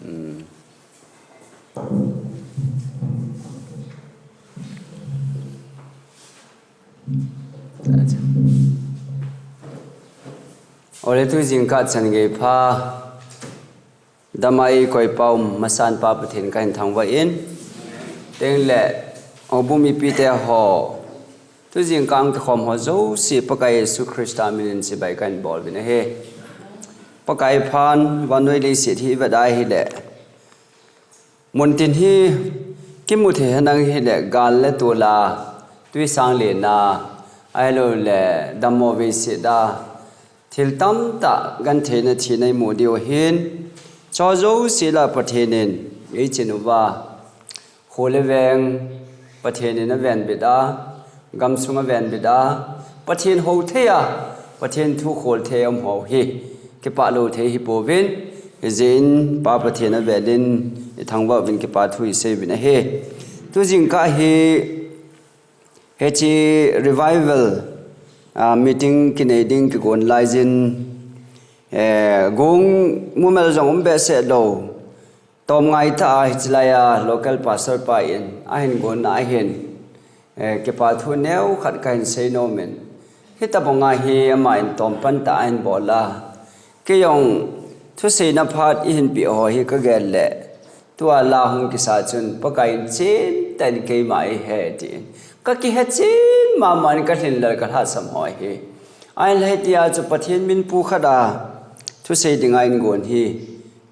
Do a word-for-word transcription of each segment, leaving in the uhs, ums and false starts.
Hmm. Ole tu jingkah chan gei pha. Damai koi pau masan pa Pathen kahin thangvah in. Tengle, houbung mipite ho. Tu jingkah kikhom ho jouse Pakai Jesu Christa minin chibai kahin bol uvin ahi. Pakai phan, vannoi leiset hi vet ahile. Muntin hi kimu thei henlang hile gal le tol a, twisang lena, ahilou le dammo veiset a, thil tamtah gentheina thina imu diu ahin, chu jouse lah Pathen in eichin uva, kho le veng Pathen in avenbit a, gamsung avenbit a, Pathen hou thei a, Pathen thu khol thei a um ho hi, kipah lou thei hi pouvin, hijeh in Pa Pathen avel in ithangvah uvin kipa thu isei uvin ahi. Tu jingkah hi, hiche revival, ah, meeting kinei ding kigon laijin, eh, gong mumel jong um behseh lou. Tom ngai tah a hiche laiya local pastor pa in ahin gon na ahin, eh, kipa thu neo khat kahin sei nom in. Hitabang a hi ama in tom pan tah ahin bol a. Kei jong thuseina phat eihin peh ho hi kagel le. Tua la hung kisa chun Pakai in chentah in keima eihe tin. Kakihe chen mama in kalhin lal kalhasam ho hi. Ahinla hitia chu Pathen min pu khat a thusei dinga eigon hi.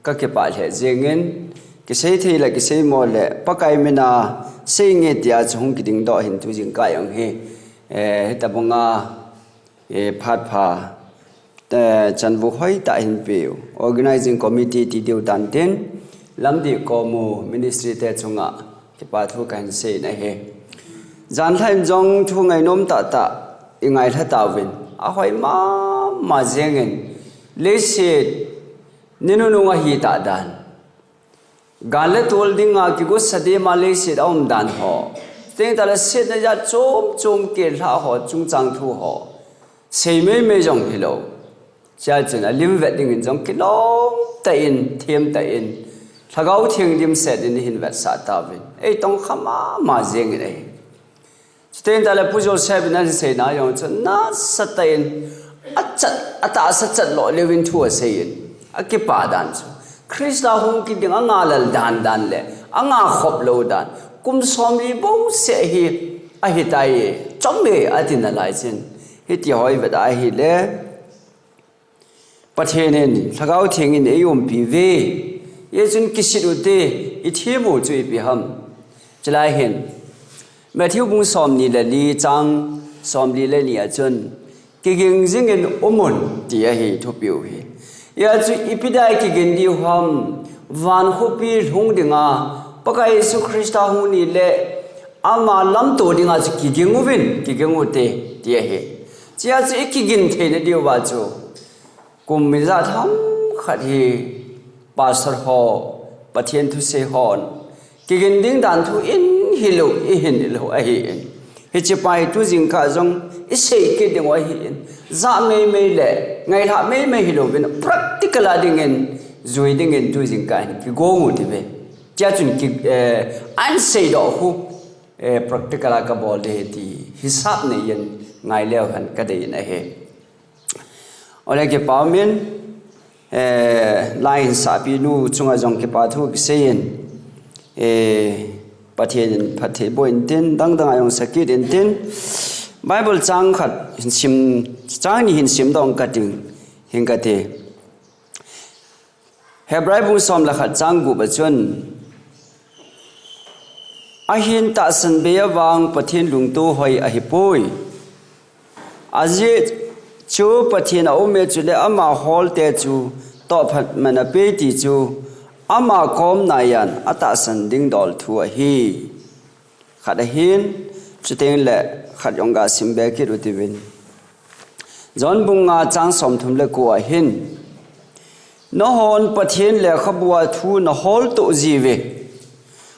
Kakipah lheh jengin, kisei thei le kisei mo le, Pakai mina sei nge tia chu hung kiding doh hin tu jingkah jong hi, eh, hitabang a, eh, phat pha, eh, chanvoi hoitah hin peh u. Organizing committee ti diu dan tin, lamdih kom u ministry te chunga, kipa thu kahin sei na hi. Janlhah in jong thu ngainom tahtah, ingailha tauvin, ahoi mama jengin, leiset, Ni nunung ahi tah dan. Gal le tol dinga kigosa dema leiset a um dan ho. Teng tale setna jat chom chom kelha ho, chungchang thu ho. Sei mei mei jong hilou. Chia chun alim vet dingin jong kilom tah in, them tah in. Lhagao Theng dimset in hin vetsah tauvin. Eitong kha mama jengin ahi. Chuteng tale Pu Joseph in ahin seina jong chu nasatah in achat, atahsa chat lou leuvin thu asei in akipah dan chu Christa hung kit ding angahlel dan dan le angakhop lou dan kum somli bouseh hi ahitai, chom e ati nalai chun hiti hoi vet ahile. Pathen in, Lhagao Theng in eiumpi uve. Hijeh chun kisit ute, ithem u chu ipi ham. Chulai hin, Matthew bung somni le li chang somli le ni a chun, kiging jingin umun ti ahi thupiu hi. Hijeh chun ipi dia kigin diu ham, van khopi lhung dinga, Pakai Jesu Christa hung ni le, ama lamto dinga chu kiging uvin, kiging ute ti ahi. Chia chu ikigin theina diuva chu. Kum ijat ham khat hi pastor ho, Pathen thusei hon, kigin ding dan thu in hilou, ihin hilou ahi in. Hiche pa hi tu jingkah jong isei kit ding u ahi in. Jah mei mei le, ngailhah mei mei hilouvin, practical a dingin, jui dingin tu jingkah hin kigong u ti ve. Chia chun ki, eh, ahin seidoh khu, eh, practical a kabol ding ahi ti, hisap nei in ngai leu hen kadei in ahi. Ole kipa umin, eh, lai hin sahpi nu chunga jong kipa thu kisei in, eh, Pathen in phatthei boh intin, dang dang a jong sakit intin, Bible chang khat hin sim, chang ni hin simdoh kating, hin kati. Hebrai bung som le khat chang gup a chun, ahin tahsan bei a vang Pathen lungto hoi ahipoi. Ajeh chu Pathen a um e chule ama hol te chu tohphat man a pe ti chu ama kom na yan atahsan ding dol thu ahi. Khat ahin, chuteng le khat jong ga sim be kit u tivin. John bung nga chang som thum le ko ahin. Nahon Pathen lekhabu a thu nahol to jiuve.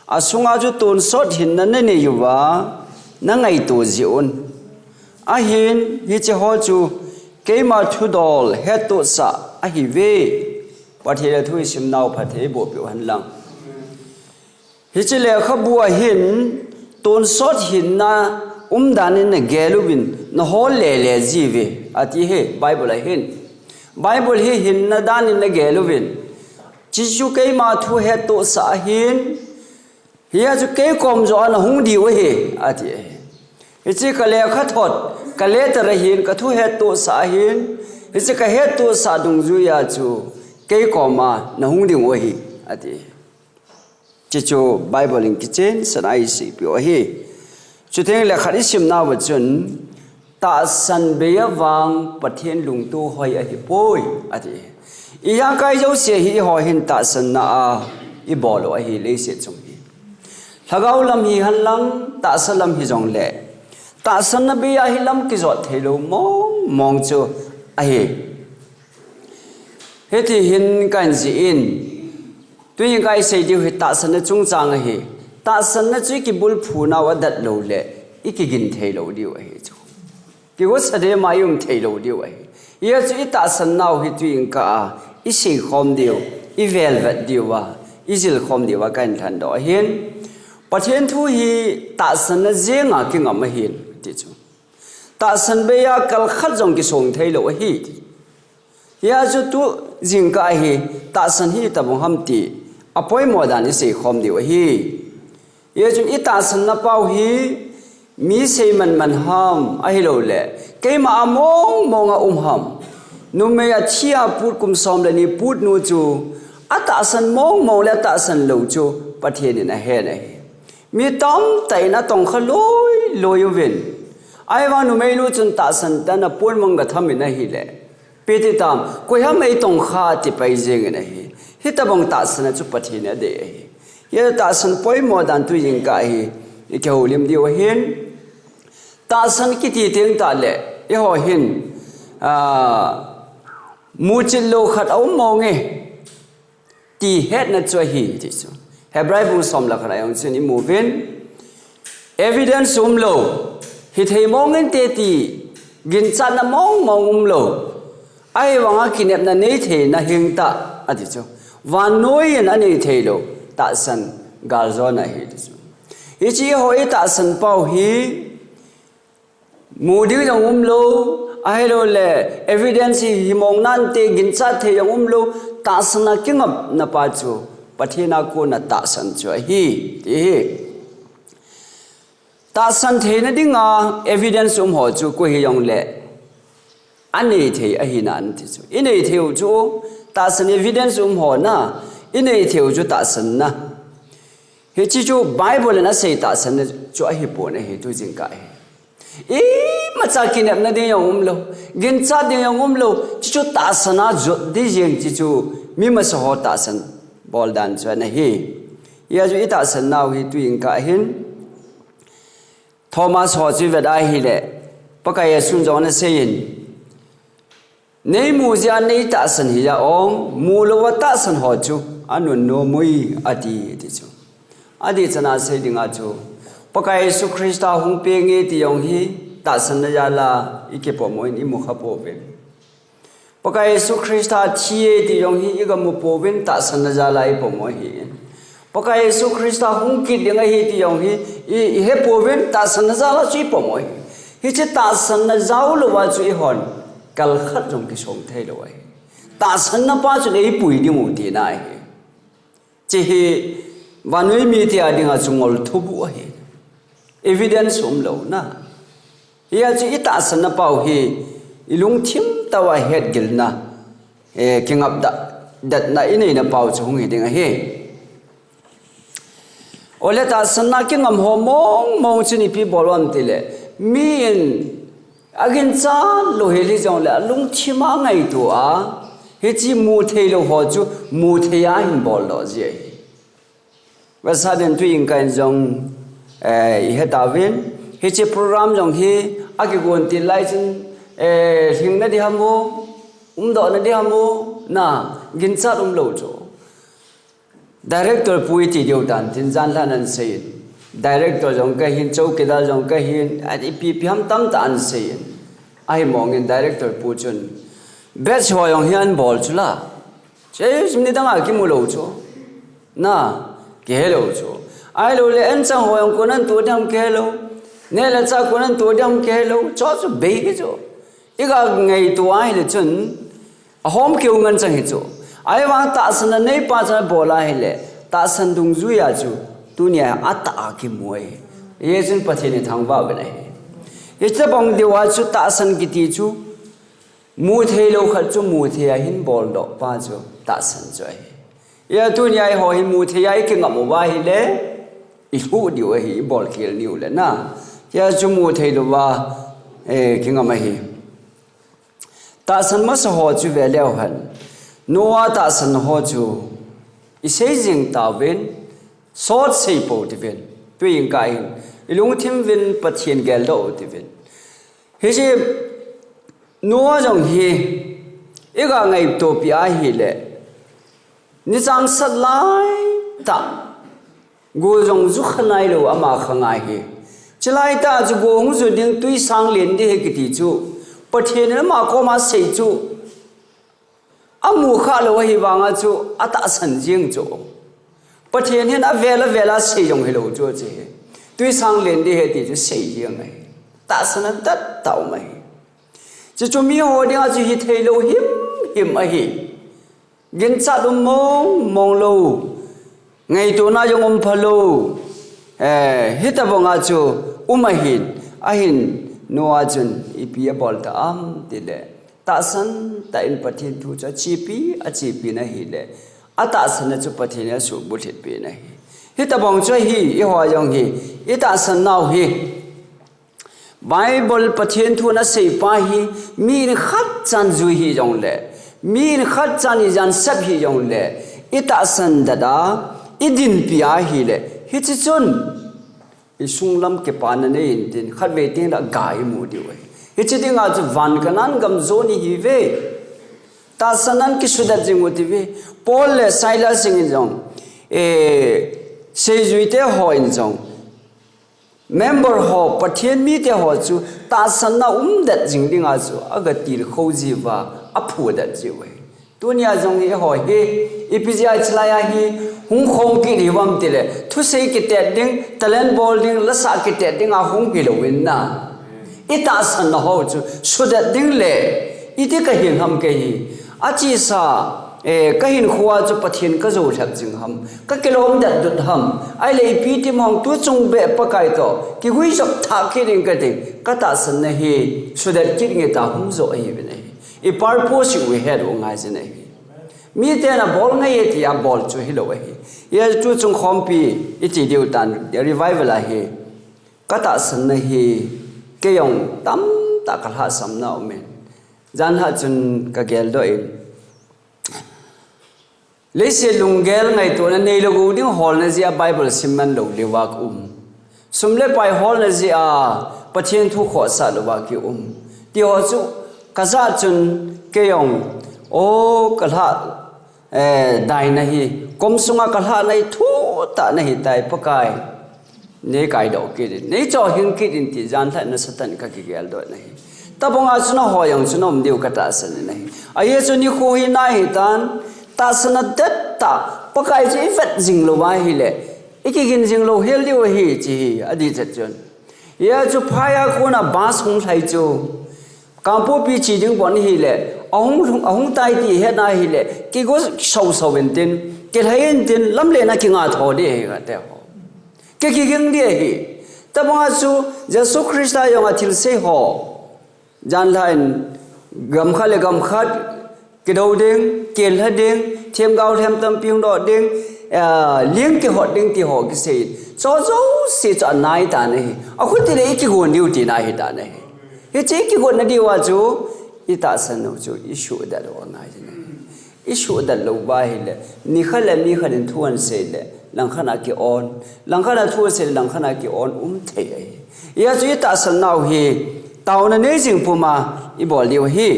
Asunga chu tonsot hinna nanei uva, nangaito jiuvin. Ahin, hiche ho chu keima thudol hettohsah ahiuve. Pathen a thu isim nau phatthei eiboh peh u hen lang. Hiche lekhabu a hin, tonsot hinna umdan in nagel uvin, nahol lele jiuve, ati ahi, Bible a hin. Bible hi hinna dan in nagel uvin. Hichu keima thu hettohsah ahin, hia chu kei kom joh a nahung diu ahi, ati ahi. Hiche ka lekhathot, ka letter a hin, ka thu hettohsah ahin, hiche ka hettohsah dungjuia chu kei kom a nahung diu ahi, ati. Hichu Bible in kichen sah a eiseipeh u ahi. Chuteng le khat isim nauva chun, tahsan bei a vang Pathen lungtoh hoi ahipoi, ati. Ijakai jouse hi eiho hin tahsanna a ibol u ahi leiset chung hi. Lhagao lam hihen lang, tahsa lam hijongle, tahsanna bei a hi lam kijot theilou mong mong chu ahi. Hiti hin kahin jih in, tuin ka isei diu hi tahsanna chungchang ahi. Tahsanna chu ikibulphu nauva adat lou le, ikigin theilou diu ahi chu. Kigo sade ma ium theilou diu ahi. Hia chu itahsan nau hi tuin ka a, isei khom diu, ivelvet diu a, ijil khom diu a kahin lhandoh ahin. Pathen thu hi tahsanna jenga kingam ahin, ti chu. Tahsan bei a kalkhat jong kisong theilou ahi, ti. Hia chu tu jingkah hi tahsan hi itobang ham ti apoimo dan isei khom diu ahi. Hia chu itahsanna pau hi mi seiman man ham ahiloule, keima a mong mong a um ham. Numei athi a put kum som le ni put nu chu atahsan mong mong le atahsan lou chu Pathen in ahen ahi. Mi tamtah in atongkha loi loi uvin. Ahivang numeinu chun tahsan tah in apon mang gatham in ahile, ipi ti tam, koi ham eitongkha ti pai jeng in ahi. Hitobang tahsanna chu Pathen in adei ahi. Hia tahsan poimo dan tu jingkah hi ikihoulim diu ahin. Tahsan kiti teng tah le, eiho hin, ah, muchit lou khat aum mong e, ti hetna chu ahi, ti chu. Hebrai bung som le khat a jong chun imu uvin, evidence umlou, hithei mong inte ti ginchatna mong mong umlou, ahivanga kinepna neitheina hingtah, ati chu. Vannoi in anei theilou tahsan galjona ahi, ti chu. Hiche eiho itahsan pau hi mu ding jong umlou, ahiloule evidence hi himong nante ginchat thei jong umlou, tahsanna kingapna pa chu Pathen a kona tahsan chu ahi, ti ahi. Tahsan theina dinga evidence umho chu koi hijongle anei thei ahi nan, ti chu. Inei theiu chu, tahsan evidence umho na, inei theiu chu tahsanna. Hiche chu Bible in asei tahsanna chu ahipon ahi, tu jingkah hi. Imacha kinepna ding jong umlou, ginchat ding jong umlou, hiche chu tahsan a jot ding jeng hiche chu mi masa ho tahsan bol dan chu ana hi. Hia chu itahsan nau hi tu jingkah hin, Thomas ho chu ivet a ahile, Pakai Jesun jong anasei in, neimu jeh a neitahsan hija ong, mu louva tahsan ho chu anunnom ui, ati, ti chu. Adih chana sei dinga chu, Pakai Jesu Christa hung peng e ti jong hi tahsanna jal a ikipom uvin, imu kha pouvin. Pakai Jesu Christa thi e ti jong hi igamu pouvin, tahsanna jal a ipom u ahin. Pakai Jesu Christa hung kit ding ahi ti jong hi i, ihe pouvin, tahsanna jal a chu ipom u ahi. Hiche tahsanna jal louva chu eihon kalkhat jong kisong theilou ahi. Tahsanna pa chun eipui ding u tina ahi. Hiche hi vannoi mite a dinga chu ngol thubuh ahi. Evidence umlouna. Hia chu itahsanna pau hi ilungthim tah uva hetgilna, eh, kingapda, datna ineina pau chu hung hi ding ahi. Ole tahsanna kingam ho mong mong chun ipi bol u ham tile, mi in aginchat lou hel hijongle alungthim a angaito a, hiche mu theilou ho chu mu thei a ahin boldoh ji ahi. Vetsahden tu jingkah in jong, eh, ihe tauvin, hiche program jong hi akigon til lai chun, eh, lhingna ding ham u, umdohna ding ham u, na, ginchat umlou chu. Director pu iti diu dan tin, janhi ahin seiyin. Director jong kahin, chowkidar jong kahin, ipi ipi ham tamtah ahin seiyin. Ahimongin director pu chun, batch ho jong hi ahin bol chu la. Chei sim ni dang a kimu lou chu. Na, kihe lou chu. Ahilou le anchang ho jong koiin atoh ding ham kihe lou. Neh le chah koiin atoh ding ham kihe lou. Chu chu bei hi chu. I ga ngaito ahile chun, ahom keu ngen chang hi chu. Ahivang tahsan a neipa chun abol ahile, tahsan dungjui a chu, tunia atah a kimu ahi. Hichun Pathen ithangvah uvin ahi. Hitobang diu a chu tahsan kiti chu, mu thei lou khat chu mu thei a hin boldoh pa chu tahsan chu ahi. Hia tunia eiho hi mu thei a ikingam uva ahile, ilhuh diu ahi, ibol khel diu le na. Hia chu mu thei louva, eh, kingam ahi. Tahsan masa ho chu ve leu hen. Noah tahsan ho chu isei jing tauvin, sot sei pou uvin. Tui in ka hin, ilungthim uvin Pathen geldoh uvin. Hiche Noah jong hi, i ga ngaito pi ahile, ni changsat lai tah, go jong ju kha nailou ama kha ngai hi. Chulai tah chu go hung ju ding, tui sang len ding ahi kiti chu, Pathen in ama koma asei chu, amu kha lou ahivanga chu atahsan jing chu. Pathen hin avel avel a sei jong hilou chu ahi. Tui sang len ding ahi ti chu sei jing ahi. Tahsan a det tah um ahi. Chuchu mi ho dinga chu hithei lou himhim ahi. Ginchat um mong mong lou. Ngaitona jong um pha lou. Eh, hitobanga chu um ahin, ahin Noah chun ipi abol ta ham tile, tahsan tah in Pathen thu chu achepi, achepi na ahile, atahsan na chu Pathen in asuhbulhit pi na ahi. Hitobang chu ahi, eiho jong hi, itahsan nau hi, Bible Pathen thu in asei pa hi, mi in khat chan jui hih jongle, mi in khat chan ijan sep hih jongle, itahsan det a, idinpi ahile, hiche chun isunglam kipana nei intin, khatvei teng le ga imu diu ahi. Hiche dinga chu van Canaan gam jon ihiuve. Tahsan nan kisudet jing u tiuve. Paul le Silas in jong, eh, seijuite ho in jong, member ho, Pathen mite ho chu tahsan na umdet jing dinga chu aga tilkhou jiuva, aphudet jiu ahi. Tunia jong hi eiho hi, ipi jeh a chulai a hi hung khom kit ihiuvem tile, thusei kitet ding, talent bol ding, lasah kitet dinga hung hilouvin na, itahsan na ho chu sudet ding le, iti kahin ham kei hi. Achesa, eh, kahinkhoa chu Pathen kajou lhep jing ham, kakilom det dut ham, ahile ipi ti mong tu chung beh Pakai toh kiguijop thah kit ding kati, katahsan na hi sudet kit nge ta hung jo ahiuvin ahi. I purpose u ihet u ngai jin ahi. Miten abol ngai e tia bol chu hilou ahi. Hia tu chung khompi iti diu tan, revival ahi. Katahsan na hi, kei jong tamtah kalhahsam na umin. Janhi chun kageldoh in. Leiset lunggel ngaitona neilou ding holna jeh a Bible sim man lou diuva kaum. Sum le pai holna jeh a Pathen thu khohsah louva kium. Tiho chu kajah chun kei jong, o kalhah, eh, dai na hi, kom sunga kalhah na hi thutah na hitai Pakai. Nei kaidoh kit in, nei chohhing kit in ti janhi nasatah in kakigeldoh na ahi. Tabanga chu naho jong chu naum diu katahsan in ahi. Ajeh chu nikho hi nahitan, tahsan na det tah, Pakai chu ivet jing louva ahile, ikigin jing lou hel diu ahi, chu hi adih chet chun. Hia chu phai a kona bus hung lhai chu, Kangpokpi che ding bon ahile, ahung, ahung tai ti hetna ahile, kigo soso intin, kilhai intin, lamlen a kinga tho ding ahi kati ho. Ki, kiging ding ahi. Tabanga chu Jesu Christa jong athilsei ho, janhi in gam khat le gam khat kidou ding, kilha ding, themgao lhem tampi hung doh ding, ah, ling kihot ding tiho kisei. Chu jouse chu anai tan ahi. Akhuti le ikigon diu tina ahitan ahi. Hiche ikigonna diuva chu, itahsan u chu isuhdet u angai jin ahi. Isuhdet louva ahile, nikhat le mikhat in thu ahin sei le, langkhat a ki-on, langkhat a thu ahin sei le, langkhat a ki-on um thei ahi. Hia chu itahsan nau hi, taona nei jing puma ibol diu ahi.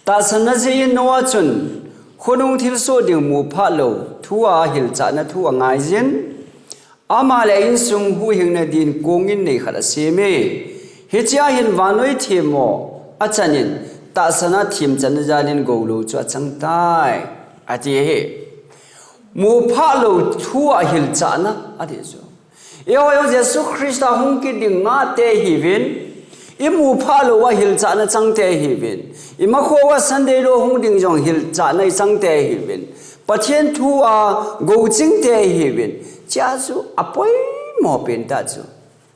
Tahsan na jeh in Noah chun, khonung thilsoh ding mu phah lou, thu a hilchahna thu angai jin, ama le a insung huhhingna din kongin nei khat asem e. Hichea hin vannoi themmo achan in, tahsan a themchanna jal in goulou chu achang tai. ati hi. Mu phah lou thu a hilchahna, ati chu. Eiho jong Jesu Christa hung kit ding ngah te hiuvin, i mu phah lou a hilchahna chang te hiuvin, i makho a Sunday lou hung ding jong hilchahna i chang te hiuvin, Pathen thu a gouching te hiuvin, chia chu apoimo pen tah chu.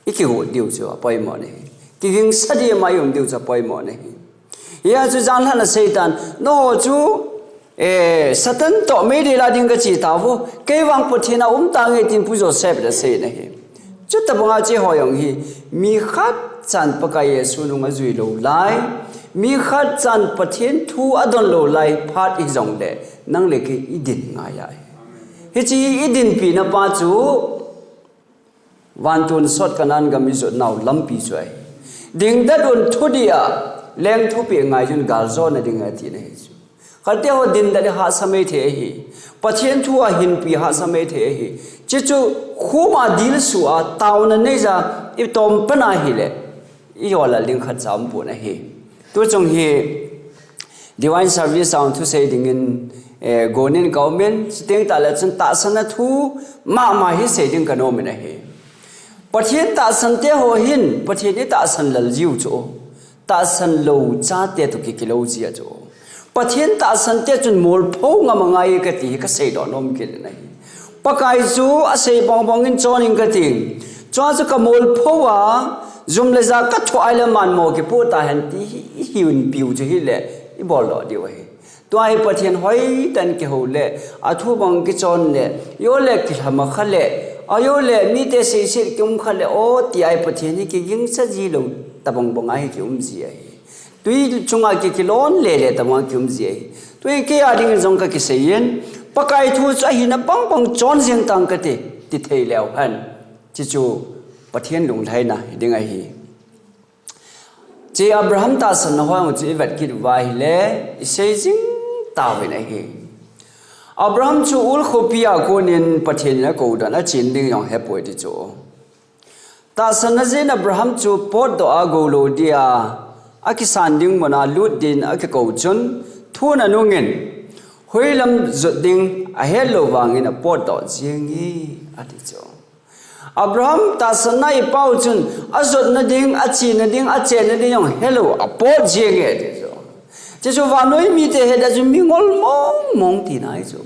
I kigot diu chu apoimo ahi. Kigingsa ding ma i um diu chu apoimo ahi. Hia chu janlhah a Satan, nangho chu, eh, Satan toh meidil a ding kache tauve. Kei vang Pathen a um tange tin Pu Joseph in asei ahi. Chuti banga hiche ho jong hi, mi khat chan Pakai Jesu nung ajui lou lai, mi khat chan Pathen thu adon lou lai phat hijongle, nang le kei i din ngai ahi. Hiche i dinpi na pa chu, Vantil sot Canaan gam i jot nau lampi chu ahi. Dingdet un thudih a, leng thupeh ngai un galjona ding ati ahi chu. Khat te ho dingdet hi hahsa maithei ahi. Pathen thu a hinpi hahsa maithei ahi. Chuche chu khuma dilsu a taona neija i tom pan ahile, i jolal ding khatcha umpon ahi. Tuchung hi Divine Service a thusei dingin, eh, gonin ka umin, chuteng tahle chun tahsanna thu mama hi sei ding ka nomin ahi. Pathen tahsan te ho hin, Pathen i tahsan lel jiu chu. Tahsan lou chate toh kikilou jia chu. Pathen tahsan te chun molpho ngam angai kati hi ka seidoh nom kit ahi. Pakai chu asei bang bangin chonin kati. Chua chu ka molpho a, jum le ja ka thoh a ahile manmo kipoh tahen ti hi, i hinpiu chu hile, i boldoh diu ahi. Tua hi Pathen hoitah in kihou le, athu bang kichon le, jole kilhama kha le, ajole mite seiset kium kha le, o ti ahi Pathen hi kigingsa ji lou, tabang banga hi kium ji ahi. Tui chunga ki, kilon lele tabanga kium ji ahi. Tua hi kei a dingin jong ka kiseiyin, Pakai thu chu ahina bang bang chon jeng tang kati, ti thei leu hen. Chuche chu Pathen lunglhaina hi ding ahi. Hiche Abraham tahsanna ho jong chu i vet kit uva ahile, i sei jing tauvin ahi. Abraham chu ul khopi a konin Pathen in akou dan a chen ding jong hepoi ti chu. Tahsanna jeh in Abraham chu potdoh a gou lou dia, akisan ding mun a lut din akikou chun, thu nanungin, hoilam jot ding ahet lou vangin apotdoh jenge, ati chu. Abraham tahsanna i pau chun, ajotna ding, achena ding, achenna ding jong helou, apot jenge, ati chu. Chuche chu vannoi mite het a chu mingol mong mong tina ahi chu.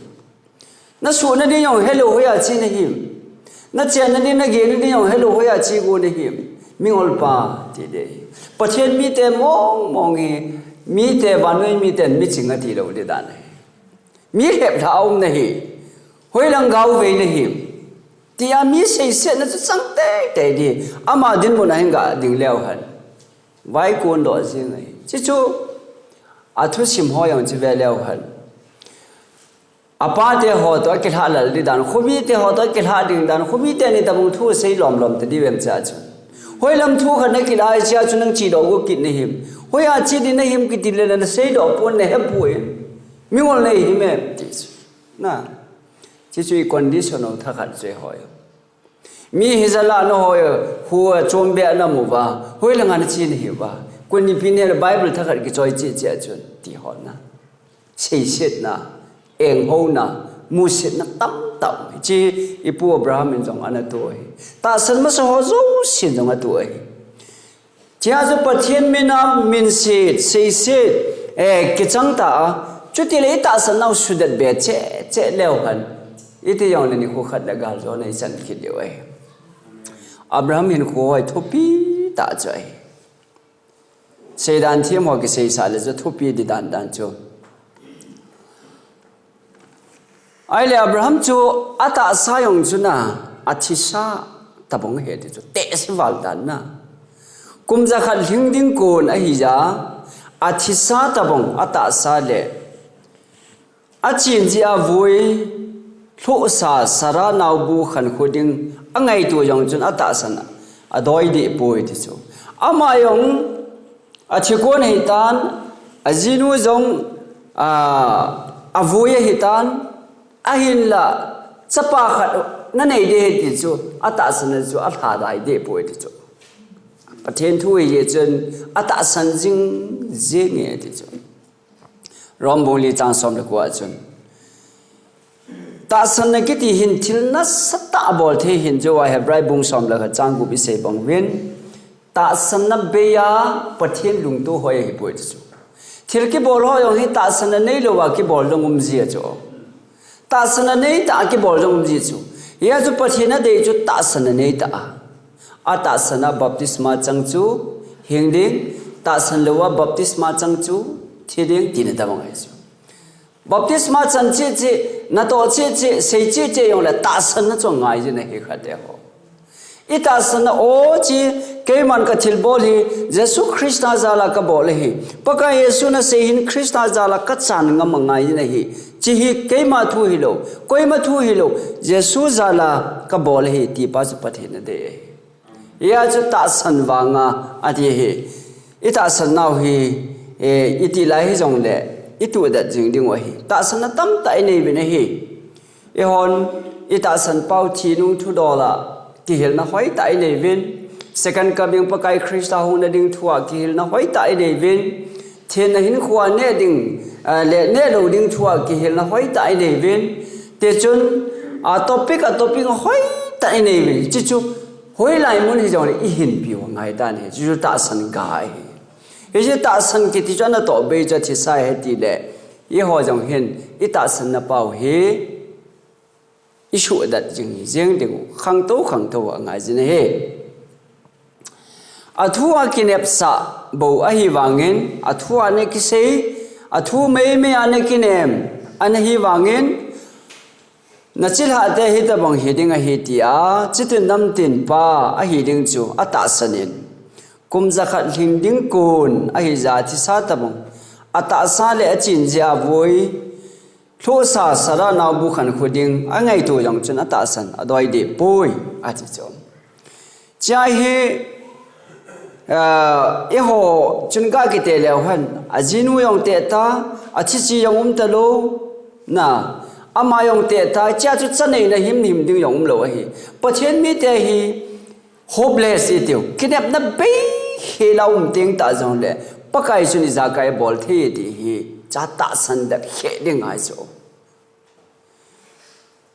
Nasuhna ding jong helou, hoiya che nahim. Nachenna ding, nagena ding jong helou, hoiya che go nahim. Mingol pa, ti ding. Pathen mite mong mong hi, mite, vannoi miten miching ati lou ding dan ahi. Mi lheplhah a um nahi. Hoilang gaovei nahim. Tia mi seisetna chu chang teitei ding. Ama dinmun a hin ga ding leu hen. Vaikon doh jing ahi. Chuche chu, athusim ho jong chu ve leu hen. Apate ho toh akilhah lel ding dan, khomite ho toh akilhah ding dan, khomite ni tabang thu sei lom lom ta diu em cha chu. Hoilam thu khat nakilhah chia chu nang chedoh go kit nahim. Hoiya che ding nahim kiti le naseidoh pon nahepoi. Mingol nahim em ti chu. Na. Chuche chu i condition ho thakhat chu ahi. Mi hijat a nangho, hu a chombe a namu uva, hoilanga nache nahi uva, koi nipi nile Bible thakhat kichoi cheh cheh a chun, ti ho na. Seisetna, enghouna, musetna tamtah. Hiche i pu Abraham in jong ana toh ahi. Tahsan masa ho jousen jong atoh ahi. Hiche a chu Pathen mina minset, seiset, eh, kichang ta a, chutile i tahsan nau sudet be cheh cheh leu hen. Iti jongle nikho khat le galjona i chan kit diu ahi. Abraham hinkho hi thupi tah chu ahi. Seidan them ho kiseisah le chu thupi di dan dan chu. Ahile Abraham chu atahsa jong chu na, athisa tabang ahi ti chu, tehse val dan na. Kum jakhat lhing ding kon ahi a, athisa tabang, atahsa le achen jeh a voi lhohsa Sarah naobu khankho ding angaito jong chun atahsan adoi deh poi ti chu. Ama jong athi kon ahitan, ajinu jong, a, avoi ahitan, ahinla, chapa khat nanei ding ahi ti chu, atahsan chu alha dai deh poi ti chu. Pathen thu ahi jeh chun, atahsan jing jing e ti chu. Rom bung li chang som le ko a chun. Tahsanna kiti hin thil nasatah a bol thei hin, Joa Hebrai bung som le khat chang gup i sei bang uvin, tahsanna bei a Pathen lungto hoi ahi poi chu. Thil kibol ho jong hi tahsanna neilou a kibol jong um ji a chu. Tahsanna neitah a kibol jong um ji chu. Hia chu Pathen adei chu tahsanna neitah a. A tahsan a baptisma chang chu hing ding, tahsan lou a baptisma chang chu thi ding tina tabang ahi chu. Baptisma chan cheh cheh, natoh cheh cheh, sei cheh cheh jongle tahsanna chu angai jin ahi khat te ho. I tahsanna o chi, keiman ka thilbol hi Jesu Christa jal a kabol ahi. Pakai Jesu nasei hin Christa jal a kachan ngam angai jin ahi. Chi hi keima thu hilou, koima thu hilou, Jesu jal a kabol ahi, ti pa chu Pathen adei ahi. Hia chu tahsan vang a, ati hi. I tahsan nau hi, eh, i ti lai hijongle, i tudet jing ding u ahi. Tahsanna tamtah i nei uvin ahi. Eihon, i tahsan pau thi nung thudol a, kihilna hoitah i nei uvin. Second coming Pakai Christa hung na ding thu a, kihilna hoitah i nei uvin. Thenna hinkhoa neh ding, ah, le neh lou ding thu a kihilna hoitah i nei uvin. Tichun, a topic, a topic hoitah i nei uvin. Chuchu, hoilai mun hijongle i hinpi u angai dan ahi. Chuchu tahsan ga ahi. Hichu tahsan kiti chu natoh bei chu athisa ahi tile, eiho jong hin, i tahsanna pau hi, i suhdat jing hi, jeng ding u, khangtou, khangtou angai jin ahi. A thu a kinepsah bou ahi vangin, a thu a na kisei, a thu meimei a na kinem, ana hi vangin, na chilhah te hitabang hi ding ahi tia, chitin namtin pa ahi ding chu, atahsan in. Kum jakhat lhing ding kon ahi ja thisa tabang, atahsa le achin jeh a voi, Lhohsa Sarah naobu khankho ding, angaito jong chun atahsan, adoi deh poi, ati chu. Chia hi, ah, eiho chun ga kiti leu hen, ajinu jong teh ta, athi chi jong um talou, na, ama jong teh ta, chia chu cha neina himhim ding jong umlou ahi. Pathen mite hi, hopeless i tiu, kinepna bei hel a um teng tah jongle, Pakai chun ijakai abol thei ti hi, cha tahsan dep khe ding ahi chu.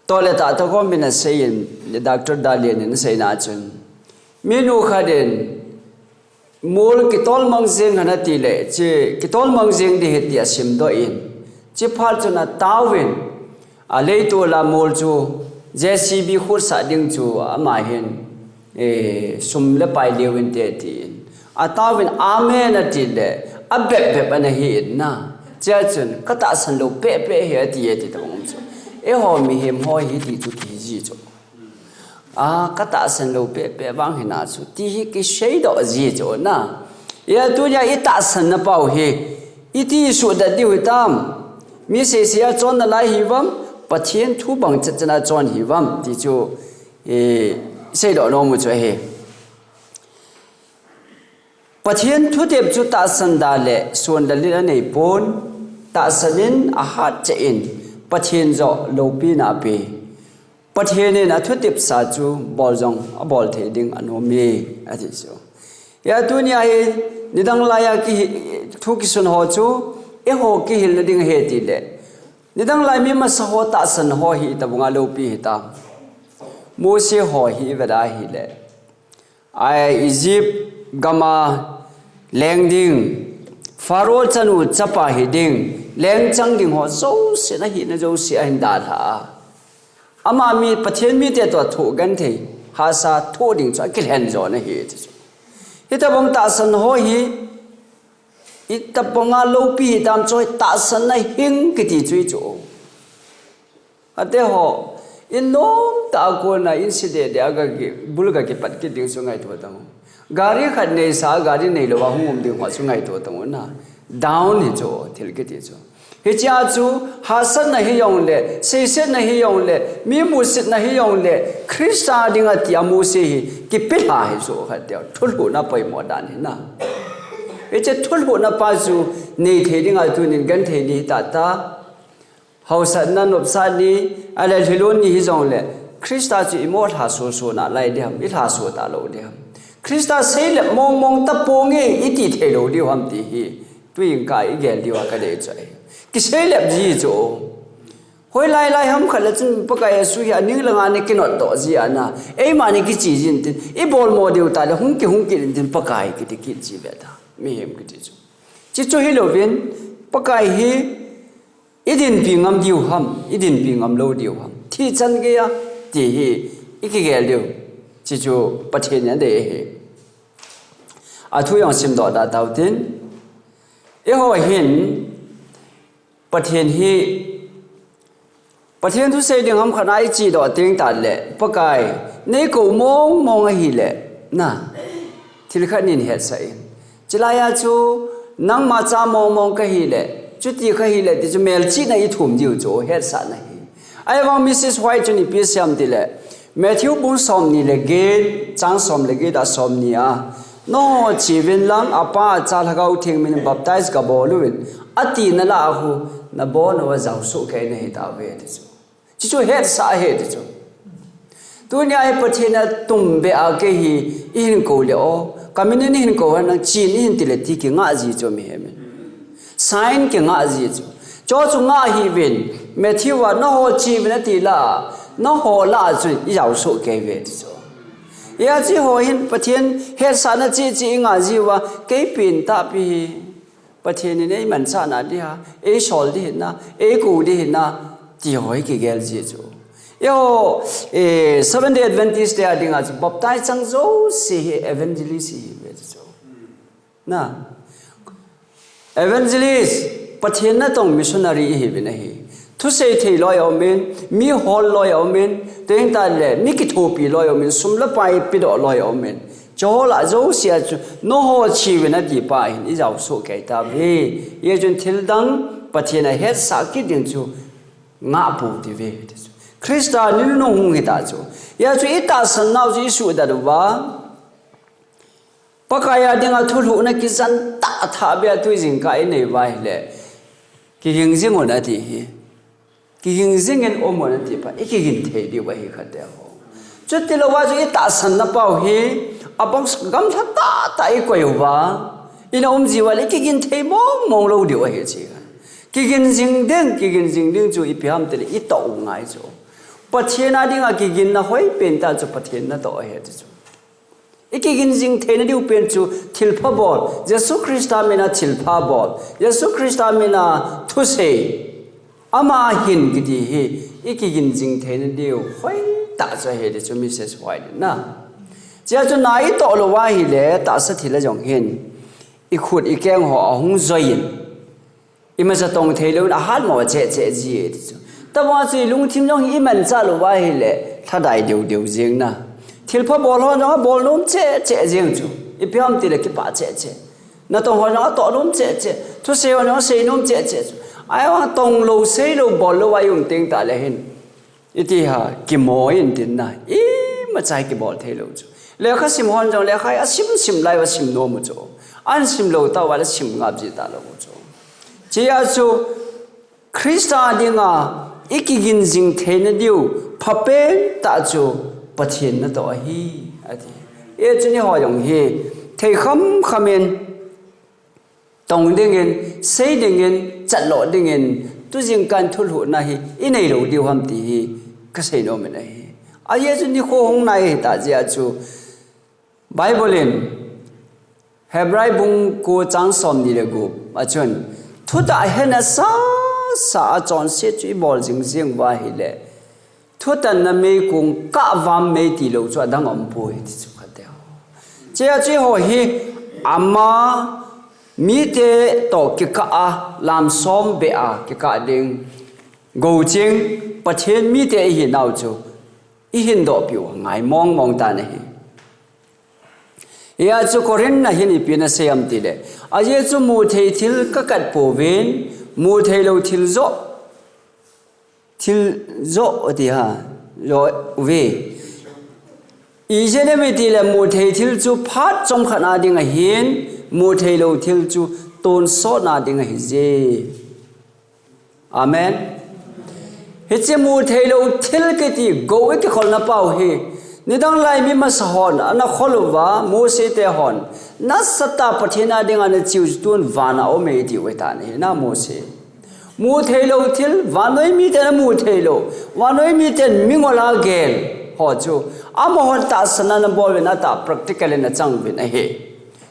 Tole tah tah kom in asei in, Doctor Dalian in aseina chun, minu khat in, mol kitol mang jeng hen ati le, chi kitol mang jeng ding ahi ti asimdoh in, chi phat chun ataovin, a leitol a mol chu J C B khutsah ding chu ama hin, eh, sum le pai leu inte tin. Ataovin amen ati le, abep bep ana hi in na. Chia chun, katahsan lou pehpeh hi ati e ti tabang um chu. Eiho mihem ho hi ti chu kihi ji chu. A, katahsan lou pehpeh vang hina chu. Ti hi kiseidoh ji chu na. Hia tunia i tahsanna pau hi. Iti suhdat diu hitam. Mi seisei a chonna lai hi vam. Pathen thu bang chetchet a chon hi vam. Ti chu, eh, seidoh nom u chu ahi. Pathen thutep chu tahsan da le suan le lin anei pon, tahsan in ahat cheh in Pathen joh loupina ape. Pathen in athutep sa chu bol jong abol thei ding anom e, ati chu. Hia tunia hi nidang laiya kihi, thu kisun ho chu eiho kihilna ding ahi ti le. Nidang lai mi masa ho tahsan ho hi tabang a loupi hitam. Mose ho hi i vet a hile. Ai Egypt gam a leng ding, Pharaoh chanu chapa hi ding, leng chang ding ho jouse na hina jouse ahin dalha a. Ama mi Pathen mite toh thoh genthei, hahsa thoh ding chu akilhen jo na hi ti chu. Hitabang tahsan ho hi, hitabang a loupi hitam chu tahsan na hing kiti chu hi chu. Ate ho, in nomtah a kona in si deh deh a ga ki, bul ga kipat kit ding chu ngaito tang u. Gari khat neisa, gari neilou a hung um ding ho chu ngaito tang u na. Down hi chu, thil kiti chu. Hichea chu, hahsatna hi jongle, seisetna hi jongle, mi musitna hi jongle, Christa dinga tia Mose hi, kipilha hi chu khat tia, thulhuhna poimo dan hi na. Hiche thulhuhna pa chu, nei thei dinga tunin genthei ni hi tata. Hausatna nopsat ni, ale lhilon ni hi jongle, Christa chu i mo lhaso so nalai diham, i lhaso talou diham. Christa seilep mong mong taponge, i ti theilou diham ti hi, tuin ka i gel diu a ka dei chu ahi. Kiseilep ji chu. Hoilai lai ham khat le chun Pakai Jesu hi aning langa ana kinot doh ji ana, eima ana kichi jin tin, ibol mo diu tah le hung kihung kit in tin Pakai kiti kit ji ve ta. Mihem kiti chu. Chuche chu hilouvin, Pakai hi idinpi ngam diu ham, idinpi ngam lou diu ham, thi chan geiya, ti hi ikigel diu. Chuche chu Pathen in adei ahi. Athu jong simdoh da tau tin, eiho hin, Pathen hi, Pathen thusei ding ham khat a ichi doh teng tah le, Pakai, neikou mong mong ahile, na, thil khat nei hetsah in. Chulai a chu, nangma cha mong mong kahi le, chuti kahi le, ti chu melchihna ithum diu chu, hetsahna hi. Ahivang Missus White chun ipi asei em ti le, Matthew bung somni le get, chang som le get a somni a, nangho cheuvin lang, Apa, Cha, Lhagao Theng min in baptize gabol uvin, ati nalah a khu, nabonau va jaosoh kei nahi tauve, ti chu. Chuche chu hetsah ahi, ti chu. Tunia hi Pathen in atumbeh a kei hi, eihin kou le o, kamin in eihin kou hen lang, chen eihin ti le ti kingah ji chu mihem in. Sign kingah ji chu. Chuche chu ngah hih uvin, Matthew a nangho cheuvin ati lah a, nangho lah a chun ijaosoh kei uve ti chu. Hijeh chun eiho hin Pathen hetsahna cheh cheh ingah ji uva, kei pen tahpi hi Pathen in eimanchah na ding ham, eisol ding hinam, eikou ding hinam, ti ho hi kigel ji chu. Eiho, eh, Seventh Day Adventist te a dinga chu baptize chang jouse hi evangelist ihiuve ti chu. Na. Evangelist, Pathen natong missionary ihiuvin ahi. Thusei thei loi aumin, mi hol loi aumin, teng tah le, mi kithopi loi aumin, sum le pai pedoh loi aumin. Chuho lah jouse a chu, nangho cheuvin ati pa hin, ijaosoh kei tauve. Hijeh chun thil dang, Pathen ahetsah kit ding chu, ngah pou hite ti chu. Christa nunung hung hita chu. Hijeh chun itahsan nau chu isuhdat uva. Pakai a dinga thulhuhna kijen tah thabeh a tui jingkah inei uva ahile, kiging jing un ati hi. Kiging jing in um un ati pa, ikigin thei diu ahi khat te ho. Chuti louva chu itahsan na pau hi, abang gamlha tah tah ikoi uva, ina um ji uva le ikigin thei mong mong lou diu ahi chu. Kigin jing ding, kigin jing ding chu ipi ham ti le itoh u ngai chu. Pathen a dinga kiginna hoipen tah chu Pathen natoh ahi ti chu. Ikigin jing theina diu pen chu thilpha bol, Jesu Christa mina thilpha bol, Jesu Christa mina thusei, ama hin kiti hi, ikigin jing theina diu hoitah chu ahi ti chu Missus White in na. Hijeh chun na itoh louva ahile, tahsa thil a jong hin, ikhut ikeng ho ahung joi in, imacha tong thei louvin ahat mo cheh cheh ji e ti chu. Tabang chu ilungthim jong hi imanchah louva ahile, lhadai deu deu jeng na. Thilpha bol ho jong abol nom cheh cheh jeng chu. Ipi ham ti le kipah cheh cheh. Natong ho jong atoh nom cheh cheh. Thusei ho jong asei nom cheh cheh chu. Ahivang tong lou, sei lou, bol louva ium teng tah le hin, iti ham, kimo in tin na, imacha kibol thei lou chu. Lekha sim hon jong lekha hi asim sim lai uva sim nom u chu. Ahin sim lou tah uva le sim ngap ji talou u chu. Hijeh chun Christa dinga ikigin jing theina diu phapen tah chu Pathen natoh ahi, ati. Hijeh chun eiho jong hi thei kham kham in tong dingin, sei dingin, chatloh dingin, tu jingkah thulhuhna hi inei lou diu ham ti hi kasei nom in ahi. Ajeh chu nikho hung nai hita jeh chun Bible in Hebrai bung ko chang somni le gup a chun, thutah hena sasa a chonset chu ibol jing jing uva ahile, thutanna meikong kah vam mei tilou chu adang aumpoi ti chu khat te ho. Hijeh chun eiho hi ama mite toh kikah a, lam som beh a kikah ding, gouching, Pathen mite ihinau chu ihin dohpeh u ngai mong mong tan ahi. Hijeh chun Corinth a hin ipi ana sei em ti le, ajeh chu muthei thil kakat pouvin, muthei lou thil joh, thil joh ati ha, joh uve. Ijeh inem itile muthei thil chu phat chomkhat a ding ahin, muthei lou thil chu tonsot na ding ahije. Amen. Hiche muthei lou thil kiti gou ikikholna pau hi, nidang lai mi masa hon ana khol uva, Mose te hon, nasatah Pathen a dinga ana cheu chu tun vana aume iti u ahitan ahi na Mose. Mu theilou thil, vannoi miten amu theilou, vannoi miten mingol a gel ho chu, amahon tahsan ana bol uvin atah practical in achang uvin ahi.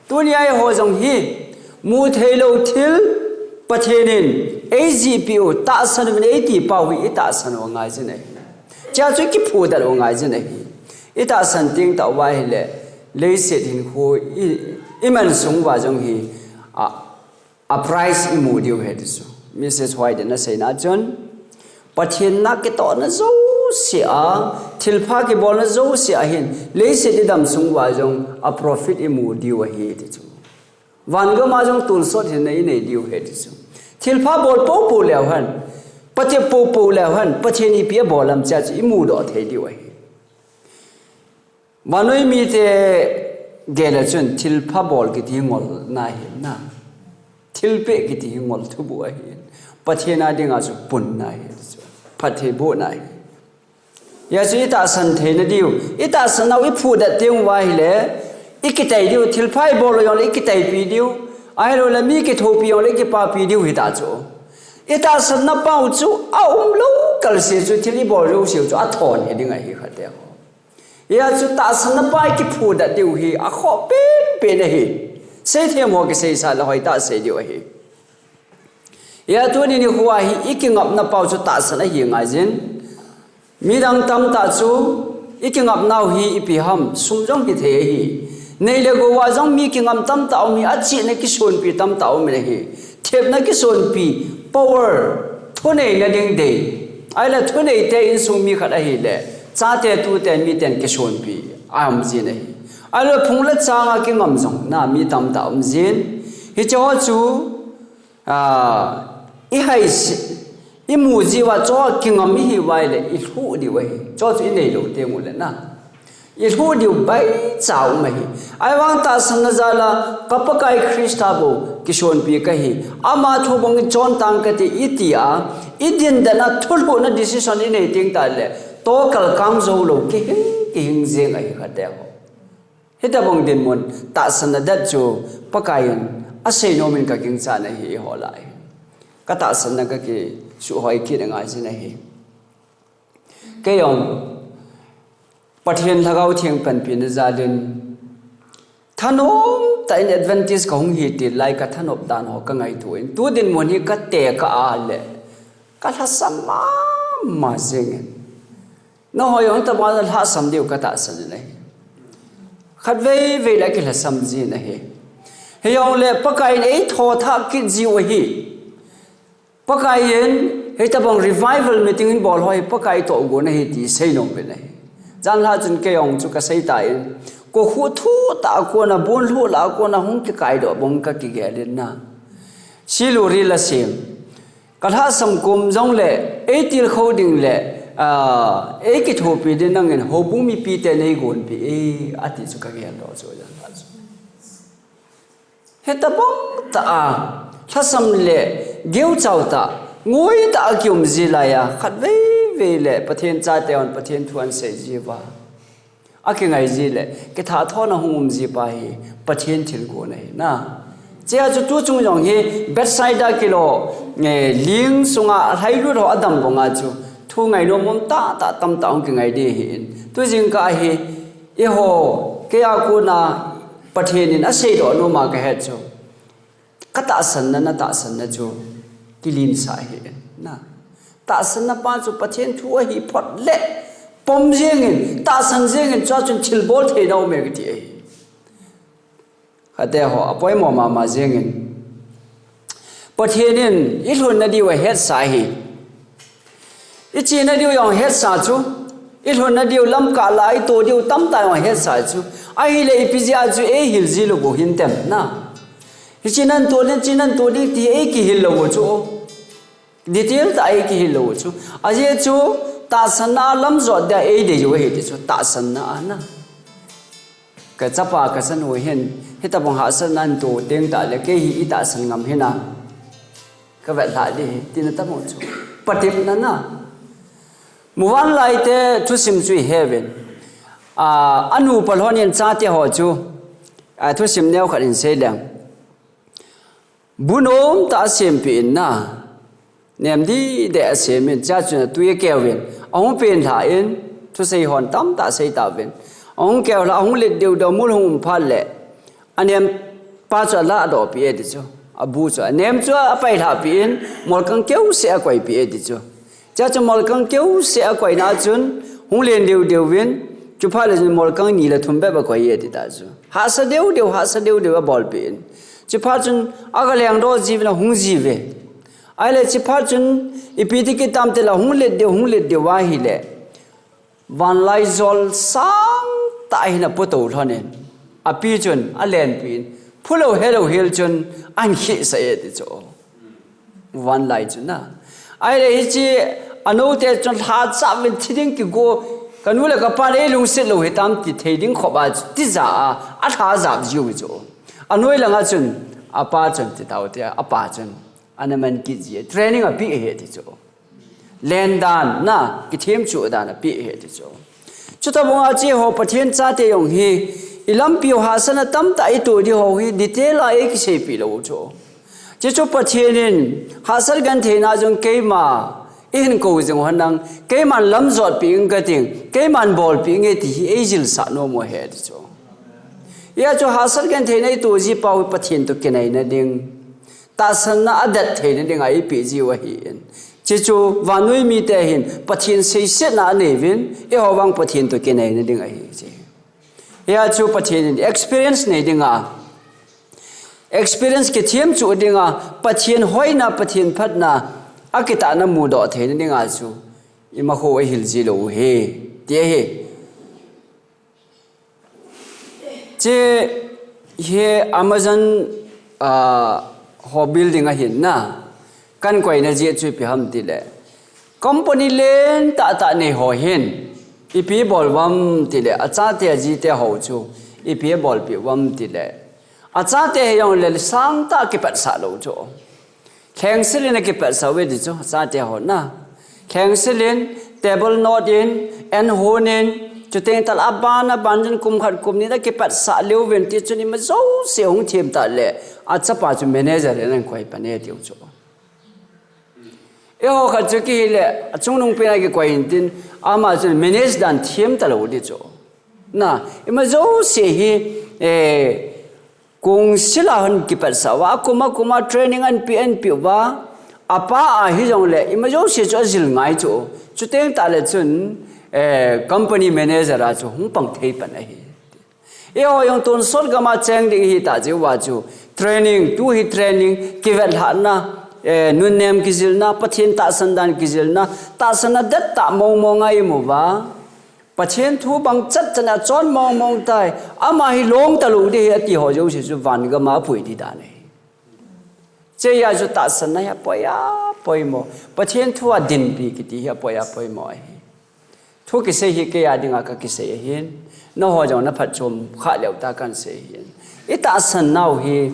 Tunia eiho jong hi, mu theilou thil, Pathen in eijihpeh u, tahsan uvin eiti pau hi itahsan u angai jin ahi. Chea chu ikiphudet u angai jin ahi. Itahsan teng tah uva ahile, leiset hinkho i, iman sung uva jong hi, a, a price imu diu ahi ti chu. Missus White in aseina chun, Pathen na kitohna jouse a, thilpha kibolna jouse a hin, leiset idam sung uva jong a profit imu diu ahi ti chu. Vangam a jong tonsot hinna inei diu ahi ti chu. Thilpha bol poupou leu hen, Pathen poupou leu hen, Pathen ipi abol ham chea chu imudoh thei diu ahi. Vannoi mite gel a chun thilpha bol kiti hi ngolna ahi na. Thilpeh kiti hi ngol thubuh ahi. Pathen a dinga chu punna ahi chu. Phattheibohna ahi. Hijeh chun itahsan theina diu, itahsan nau iphudet teng uva ahile, ikitei diu, thilpha ibol jongle ikiteipi diu. Ahiloule mi kithopi jongle ikipapi diu hita chu. Itahsanna pau chu aumlou kalse chu thil ibol jouseu chu athon hi ding ahi khateho. Hijeh chun tahsanna pa ikiphudet diu hi akhoh penpen ahi. Seithem ho kiseisah le hoitah sei diu ahi. Hijeh tuni nikhoa hi ikingapna pau chu tahsan ahi ngai jin. Midang tamtah chu ikingapnau hi ipi ham, sum jong hithei ahi. Nei le gou a jong mi kingam tamtah um hi, achihna kisonpi tamtah um in ahi. Thepna kisonpi, power, thuneina ding dei. Ahile thuneite insung mi khat ahile, chate tute miten kisonpi aum jin ahi. Ahile phung le changa kingam jong na mi tamtah um jin. Hicheho chu, a, ihaise, imu jiuva chu kingam ihiuva ahile ilhuh diu ahi. Chu chu inei lou teng ule na, ilhuh diu baicha um ahi. Ahivang tahsanna jal a ka Pakai Christa bou kisonpi kahi, ama thu bang in chon tang kati itia, idindan a thulhuhna decision inei teng tahle, tokal kang joulou kihing kihing jeng ahi khateho. Hitobang dinmun tahsanna det chu Pakai in asei nom in kagingchan ahi eiho lah a. Katahsanna kakisuhhoi kit angai jin ahi. Kei jong Pathen Lhagao Theng panpina jal in thanom tah in Adventist kahung hi til lai kathanop dan ho kangaito in, tu dinmun hi katekah a le kalhasam mama jeng in. Nangho jong hitobang a lhasam diu katahsan in ahi. Khatvei vei le kilhasam jin ahi. Hijongle Pakai in eithou thah kit jiu ahi. Pakai in hitobang revival meeting in bol ho hi Pakai tohgon ahi ti seinom uvin ahi. Janhi chun kei jong chu kaseitan, kokhuh thuh tah a kona, bon lhuh lah a kona hung kikaidoh bang kakigel in na, Siluri la sem, kalhasam kom jongle eitilkhou ding le, a, eikithopi ding nangin houbung mipite neigonpeh e, ati chu kageldoh chu janhi chu. Hitobang tah a lhasam le geuchau tah, ngoi tah a kium ji lai a, khatvei vei le Pathen chate hon Pathen thu ahin sei jiuva, akingai ji le kithathon a hung um ji pa hi Pathen thilgon ahi na. Chea chu tuchung jong hi Bethsaida kilo, eh, ling sunga lhailut ho adam banga chu thu ngainom um tahtah tamtah hung kingai ding ahin. Tujingkah hi eiho, kei a kona Pathen in aseidoh nom a kahet chu, katahsanna, natahsanna chu kilinsah hih in na. Tahsanna pa chu Pathen thu ahi phot le pom jeng in, tahsan jeng in, chua chun thilbol theina um e kiti ahi. Khateho, apoimo mama jeng in, Pathen in ilhunna diu ahetsa ahi. Ichena diu jong ahetsa chu, ilhunna diu lamkah lah a ito diu tamtah jong ahetsa chu. Ahile ipi jeh a chu eihil ji lou u hintem na. Hiche nan to ding, hiche nan to ding ti eikihil lou u chu, detail tah a eikihil lou u chu. Ajeh chu tahsanna lam jot dia eidei u ahi ti chu, tahsanna a na. Kachapa kachanu hin hitobang hahsatna ahin to teng tahle kei hi itahsan ngam hinam, kavet lhah ding ahi, tina tabang chu, patepna na. Muvanlai te thusim chu ihe uvin, a, anu palhon in chate ho chu, a, thusim neokhat in sei leng, bu nomtah a sempeh in na, Nem dide a sem in, chea chun atui a keu in, ahung pen lha in, thusei hon tamtah sei tauvin. Ahung keu lha, ahung let deu deu mul hung um phat le, a nem pa chu a la a doh pi e ti chu. A bu chu a nem chu a pai lha pi in, molkang keu se a koi pi e ti chu. Chea chu molkang keu se a koi na chun, hung len deu deu in, chu phat le chun molkang ni le thum bep a koi e ti ta chu. Hahsa deu deu, hahsa deu deu a bol pi in. Chu phat chun a ga leng doh ji vin a hung ji ve. Ahile chu phat chun ipi ti kitam ti la hung let deu, hung let deu ahile. Vanlai jol sang tah hin a pu to lhon in. A pi chun a len pi in. Phu lo he lo hel chun an khi sa e ti chu. Vanlai chun na. Ahile hichi a no te chun lha cha vin thi ding ki go. Ka nu le ka pa le lungset lo he tam ti thei ding khop a ti ja a. A lha ja jiu chu. A noi langa chun a pa chun ti tau te a pa chun. Ana man kit ji, training a pi he ti chu. Len dan na, kithem chu dan a pi he ti chu. Chuta bunga chi ho Pathen chate jong hi, i lampi u hahsatna tamtah i to di ho hi, detail a ei kisei pi lo chu. Chi chu Pathen in, hahsat gentheina jong keima, i hin ko jing ho nang, keiman lam jot pi ing ka ting, keiman bol pi ing e ti hi ei jil sa nom u he ti chu. Hia chu hahsat gentheina i to ji pau hi Pathen to kinai na ding. Tahsanna a det theina dinga eipeh jiu ahin. Chuchu vannoi mite hin Pathen seisetna anei uvin, eiho vang Pathen to kinai na ding ahi. Hia chu Pathen in experience nei dinga, experience kithem chu dinga, Pathen hoina, Pathen phatna, akitahna mudoh theina dinga chu, ima ho ahil ji lou u hi, ti ahi. Che hi Amazon, ah, ho building ahin na. Kan koina jeh chu ipi ham tile. Company lentah tah nei ho hin. Ipi bol uvam tile. Achate ajite ho chu. Ipi bolpi uvam tile. Achate hi jong le sangtah kipetsah lou chu. Lhengsil in akipetsah uve ti chu, chate ho na. Lhengsil in, table not in, an hon in, chuteng tah le aban, aban jin kum khat kum ni na kipetsah leu uvin ti chun ima jouse hung them tah le, achapa chu manager in ahin koi pan e tiu chu. Eiho khat chu kihi le, achungnung pen a kikoi in tin, ama chun manage dan them talou ti chu. Na, ima jouse hi, eh, Kong sila hon kipetsah uva, akum akum a training anpe, anpe uva, apa ahi jongle, ima jouse chu ajil ngai chu. Chuteng tah le chun, eh, company manager a chu hung pang thei pan ahi. Eiho jong tonsot gam a cheng ding ihi tah jeh uva chu, training, tu hi training, kivetlhahna, eh, nunnem kijilna, Pathen tahsan dan kijilna, tahsanna dettah mong mong a imu uva, Pathen thu bang chat chan a chon mong mong tai. Ama hi long talou ding ahi ati ho jouse chu van gam a apui ding dan ahi. Hiche a chu tahsanna hi apoi a poimo. Pathen thu a dinpi kiti hi apoi a poimo ahi. Thu kisei hi kei a dinga kakisei ahin. Nangho jong naphatchom kha leu tah kahin sei ahin. I tahsan nau hi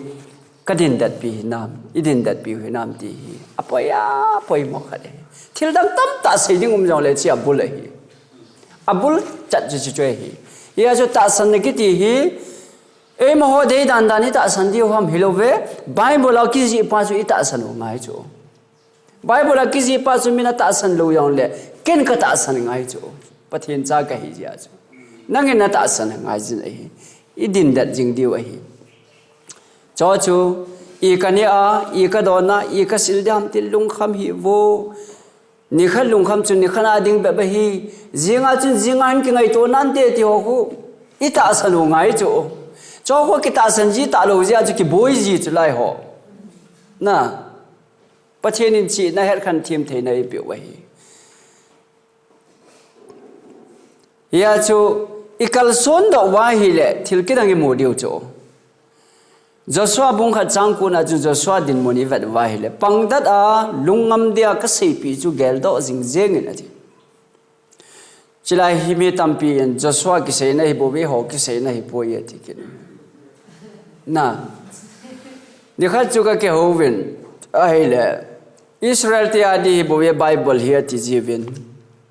Ka dindatpi hinam, i dindatpi u hinam ti hi. Apoi a, poimo khat ahi. Thil dang tamtah sei ding um jongle hiche abul ahi. Abul chat chu hiche chu ahi. Hia chu tahsanna kiti hi, eimaho deidan dan i tahsan diu ham hilouve, Bible a kijih pa chu i tahsan u ngai chu. Bible a kijih pa chu min atahsan lou jongle, ken katahsan ngai chu. Pathen cha kahi jeh a chu. Nangin natahsan ngai jin ahi. I dindat jing diu ahi. Chuche chu, i kaneh a, i kadon a, i kasil ding ham ti lungkham hih vo. Nikhat lungkham chu nikhat a ding bep ahi. Jing a chun jing a hin kingaito nante ti ho khu. I tahsan u ngai chu. Chuche khu kitahsan ji talou jeh a chu kiboi ji chu lai ho. Na. Pathen in chihna hetkhen thim theina eipeh u ahi. Hia chu i kalson doh uva ahile, thil kidang i mu diu chu. Joshua bung khat chang ko na chu Joshua dinmun i vet uva ahile, pangdat a lungngam dia ka seipeh chu geldoh jing jeng in ati. Chulai hi mi tampi in Joshua kiseina hi bou ve, eiho kiseina hi poi ati kit. Na. Nikhat chu ka kihou vin ahile, Israel te a di hi bou ve Bible hi ati jiuvin.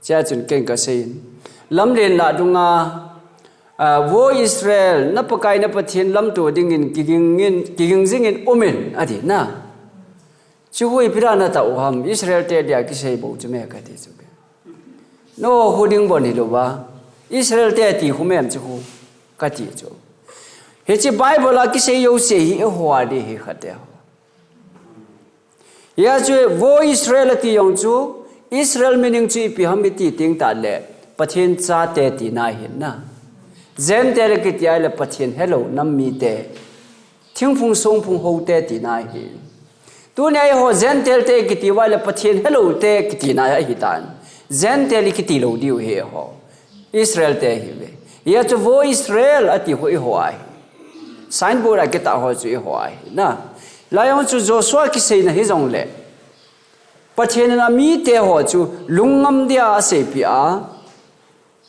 Chea chun ken ka sei in. Lamlen lah dunga, ah, Vo Israel, na Pakai na Pathen lamto dingin kiging in, kiging jing in um in, ati na. Chu hu ipi dan a tah u ham, Israel te dia kisei bou chu me kati chu. No hu ding bon hilouva, Israel te ti hu mem chu hu kati chu. Hiche Bible a kisei jouse hi eiho a di hi khat e. Hia chu vo Israel ati jong chu, Israel meaning chu ipi ham iti teng tah le, Pathen chate tina ahi na. Gentile kiti a le Pathen helou nam mite, thingphung songphung houte tina ahi. Tunia eiho Gentile te kiti uva le Pathen helou te kitina ahitan. Gentile kiti lou diu hi eiho. Israel te ahiuve. Hia chu vo Israel ati ho eiho ahi. Signboard a kitah ho chu eiho ahi na. Hilai jong chu Joshua kiseina hijongle, Pathen in amite ho chu lungngam dia aseipeh a,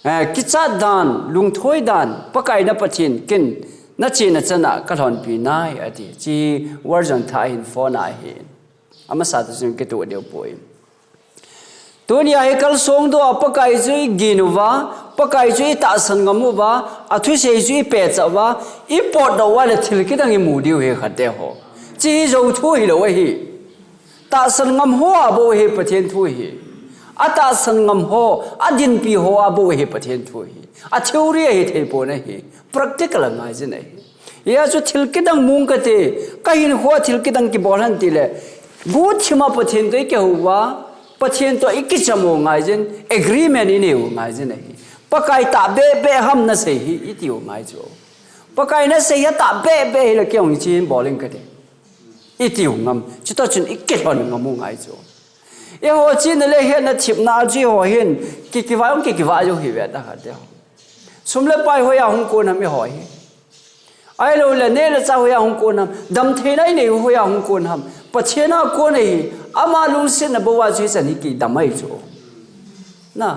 eh, kichat dan, lungthoi dan, Pakai na Pathen ken nachena chan a kalhonpi nai ati. Hiche version thah hin phone a hin. Amasa toh chun kitoh diu poi. Tunia hi kalsong doh a Pakai chu igin uva, Pakai chu itahsan ngam uva, athusei chu ipehcha uva, ipotdoh uva le thil kidang imu diu hi khat e ho. Hiche hi jou thu hilou ahi. Tahsan ngam ho a bou ahi Pathen thu hi. Atahsan ngam ho, adinpi ho a bou ahi Pathen thu hi. A theory ahi thei pon ahi. Practical a ngai jin ahi. Hia chu thil kidang mung kati, kahinkho a thil kidang kibol hen tile, guhthim a Pathen toh ikihou uva, Pathen toh ikicham u ngai jin, agreement inei u ngai jin ahi. Pakai tahbeh beh ham nasei hi, iti u ngai chu. Pakai nasei hi atahbeh beh hile kei jong hiche hin bol ing kati, iti u ngam. Chutoh chun ikilhon ngam u ngai chu. Eiho chihna le hetna thepna chu eiho hin, ki, kivah jong ki, kivah jong hi ve ta khat e ho. Sum le pai hoiya hung kon ham eiho hi. Ahilou le neh le chah hoiya hung kon ham. Damtheina inei u hoiya hung kon ham. Pathen a kon ahi. Ama lungsetna bou a chu hichan hi kidam ahi chu. Na,